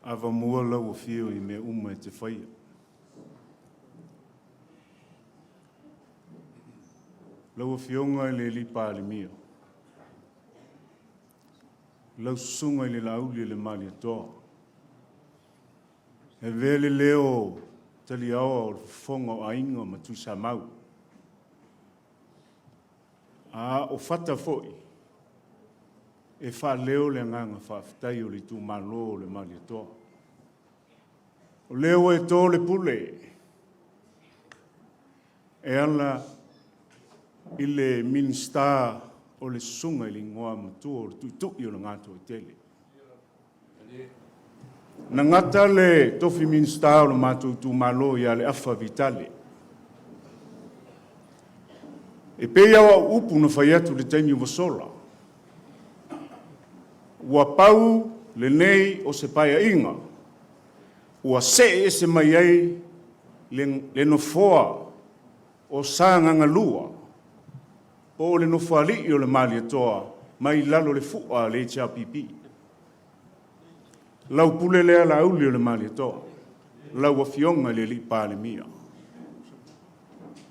Avamua lau afio i mea uma e te faia. Lau Afioga i le Alii Palemia, lau Susuga i le Laauli o le Malietoa, e avea le leo taliaoa o le fofoga o Aiga ma Tuisamau, a o Fata foi e faaleo le agaga faafetai o le itumalo o le Malietoa. O lea ua e to le pule e ala i le Minisita o le Susuga i le Igoamatua o le Tuitui o le Gatoaitele. Na gata le tofi Minisita o le matou itumalo ia Leafa Vitale. E pei lava o au upu na fai atu i le taimi ua sola, ua pau lenei o se paeaiga ua see ese mai ai le nofoa o Sagaga 2 po o le Nofoalii o le Malietoa mai lalo o le fua a le HRPP. Lau pule lea Laauli o le Malietoa, lau Afioga i le Alii Palemia.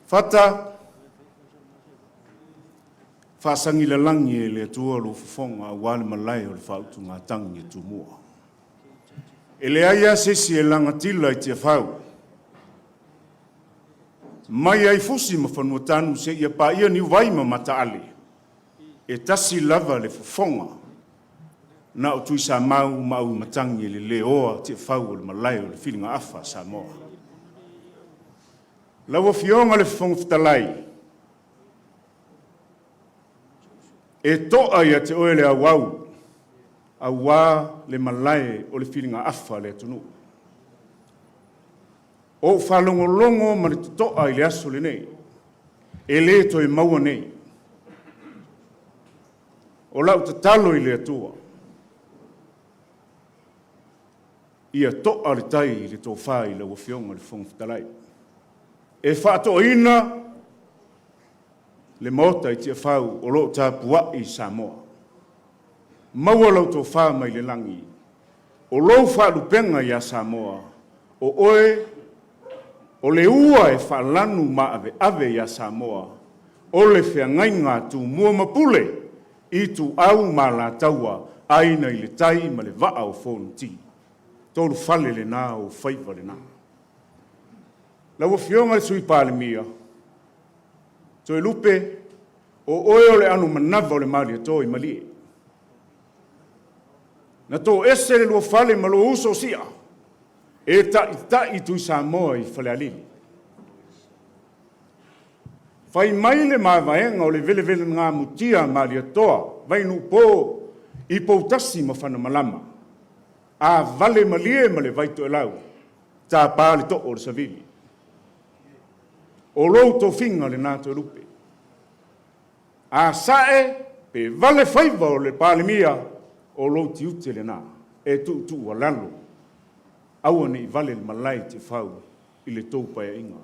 Fata, faasagi lalagi e le Atua lou fofoga aua le malae o le faautugatagi a Tumua. E leai lava se isi e lagatila i Tiafau, mai ai Fusi ma Fanuatanu seia paia Niuvai ma Mataale, e tasi lava le fofoga na o Tuisamau ma Auimatagi e leleoa Tiafau o le malae o le filigaafa a Samoa. Lau Afioga i le Fofoga Fetalai, e to'a ia te oe le auau aua le malae o le filigaafa a le atunuu. Ou faalogologo ma le toto'a i le aso lenei, e le toe maua nei. O lau tatalo i le Atua, ia to'a le tai i le tofa i lau Afioga i le Fofoga Fetalai, e faatoaina le Maota i Tiafau o lo o tapuai Samoa. Maua lau tofa mai le lagi, o lou faalupega ia Samoa, o oe o le ua e faalanu maaveave ia Samoa, o le feagaiga a Tumua ma Pule, Ituau ma Alataua, Aiga i le Tai ma le Vaa o Fonoti. Tolu fale lena o ou faiva lena. Lau Afioga i le Sui Palemia, Toelupe, o oe o le ano manava o le Malietoa i Malie. Na toese le lua fale ma lou uso o Sia e taitai Tuisamoa i Falealili. Fai mai le mavaega o le velevelegamutia a Malietoa, Vainuupo i Poutasi ma Fanamalama, a vale malie ma le Vaitoelau, tapa le too o le savili. O lou tofiga lena Toelupe. A sae pe vale faiva o le Palemia, o lou tiute lena e tuutuualalo, aua ne i vale le malae i Tiafau i le tou paeaiga.